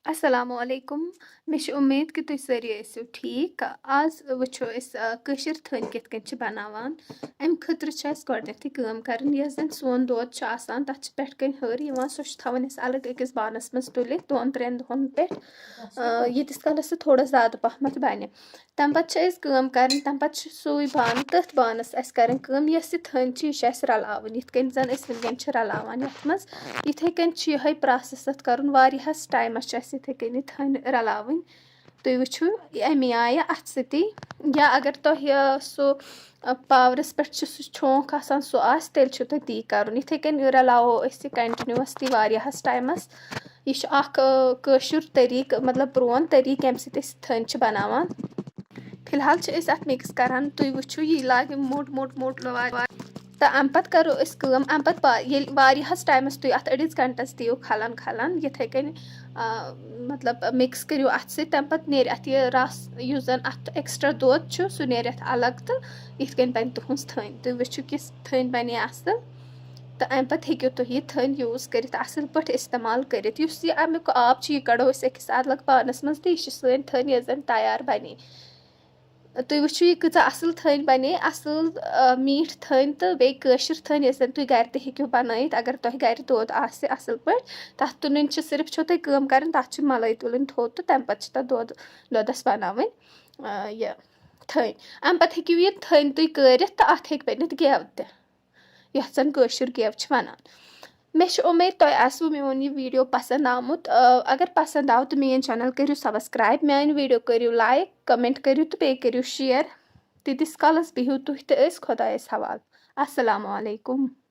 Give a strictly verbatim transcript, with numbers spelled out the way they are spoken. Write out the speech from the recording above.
السلام علیکم۔ مےٚ چھِ اُمید کہِ تُہۍ سٲری ٲسِو ٹھیٖک۔ آز وٕچھو أسۍ، آ، کٲشِر تھٔنۍ کِتھ کٔنۍ چھِ بَناوان۔ اَمہِ خٲطرٕ چھِ اَسہِ گۄڈٕنٮ۪تھٕے کٲم کَرٕنۍ، یۄس زَن سون دۄد چھُ آسان، تَتھ چھِ پٮ۪ٹھ کَنۍ ۂر یِوان، سۄ چھِ تھاوٕنۍ اَسہِ اَلگ أکِس بانَس منٛز تُلِتھ دۄن ترٛٮ۪ن دۄہَن پٮ۪ٹھ، آ، ییٖتِس کالَس سُہ تھوڑا زیادٕ پَہمَتھ بَنہِ۔ تَمہِ پَتہٕ چھِ اَسہِ کٲم کَرٕنۍ، تَمہِ پَتہٕ چھِ سُے بانہٕ، تٔتھۍ بانَس اَسہِ کَرٕنۍ کٲم، یۄس یہِ تھٔنۍ چھِ، یہِ چھِ اَسہِ رَلاوٕنۍ، یِتھ کٔنۍ زَن أسۍ وٕنکٮ۪ن چھِ رَلاوان یَتھ منٛز۔ یِتھَے کٔنۍ چھِ یِہوٚے process اَتھ کَرُن، واریاہَس ٹایمَس چھِ اَسہِ یِتھَے کٔنۍ یہِ تھٔنۍ رَلاوٕنۍ۔ تُہۍ وٕچھِو اَمی آیہِ اَتھٕ سۭتی، یا اگر تۄہہِ سُہ، آ، پاورَس پٮ۪ٹھ چھُ سُہ چھونٛکھ آسان، سُہ آسہِ، تیٚلہِ چھُو تۄہہِ تی کَرُن۔ یِتھَے کٔنۍ رَلاوو أسۍ یہِ continuously واریاہَس ٹایمَس۔ یہِ چھُ اَکھ، آ، کٲشُر طٔریٖقہٕ، مطلب پرٛون طٔریٖقہٕ، ییٚمہِ سۭتۍ أسۍ تھٔنۍ چھِ بَناوان۔ فی الحال چھِ أسۍ اَتھ mix کَران۔ تُہۍ وٕچھِو، یہِ لاگہِ موٚٹ موٚٹ موٚٹ لوار۔ تہٕ اَمہِ پَتہٕ کَرو أسۍ کٲم، اَمہِ پَتہٕ پا-، ییٚلہِ واریاہَس ٹایمَس تُہۍ اَتھ أڑِس گھنٹَس دِیِو کھَلَن کھَلَن، یِتھَے کٔنۍ، آ، مطلب mix کٔرِو اَتھ سۭتۍ، تَمہِ پَتہٕ نیرِ اَتھ یہِ رَس، یُس زَن اَتھ extra دۄد چھُ، سُہ نیرِ اَتھ اَلگ تہٕ یِتھ کٔنۍ بَنہِ تُہٕنٛز تھٔنۍ۔ تُہۍ وٕچھِو، کِژھ تھٔنۍ بَنے اَصٕل۔ تہٕ اَمہِ پَتہٕ ہیٚکِو تُہۍ یہِ تھٔنۍ use کٔرِتھ، اَصٕل پٲٹھۍ اِستعمال کٔرِِتھ۔ یُس یہِ اَمیُک آب چھُ، یہِ کَڑو أسۍ أکِس اَدلَک بانَس منٛز تہٕ یہِ چھِ سٲنۍ تھٔنۍ، یۄس زَن تیار بَنے۔ تُہۍ وٕچھِو، یہِ کۭژاہ اَصٕل تھٔنۍ بَنے، اَصٕل، آ، میٖٹھ تھٔنۍ تہٕ بیٚیہِ کٲشِر تھٔنۍ، یۄس زَن تُہۍ گَرِ تہِ ہیٚکِو بَنٲیِتھ۔ اگر تۄہہِ گَرِ دۄد آسہِ اَصٕل پٲٹھۍ، تَتھ تُلٕنۍ چھِ، صرف چھو تۄہہِ کٲم کَرٕنۍ، تَتھ چھِ مَلٲے تُلٕنۍ تھوٚد تہٕ تَمہِ پَتہٕ چھِ تَتھ دۄد، دۄدَس بَناوٕنۍ، آ، یہِ تھٔنۍ۔ اَمہِ پَتہٕ ہیٚکِو یہِ تھٔنۍ تُہۍ کٲرِتھ تہٕ اَتھ ہیٚکہِ بٔنِتھ گٮ۪و تہِ، یَتھ زَن کٲشُر گٮ۪و چھِ وَنان۔ مےٚ چھِ اُمید تۄہہِ آسِوٕ میون یہِ video پَسنٛد آمُت۔ آ، اگر پَسنٛد آو تہٕ میٲنۍ channel کٔرِو subscribe، میٲنۍ video کٔرِو like، comment کٔرِو تہٕ بیٚیہِ کٔرِو share۔ تیٖتِس کالَس بِہِو تُہۍ تہٕ أسۍ خۄدایَس حوالہٕ۔ السلام علیکم۔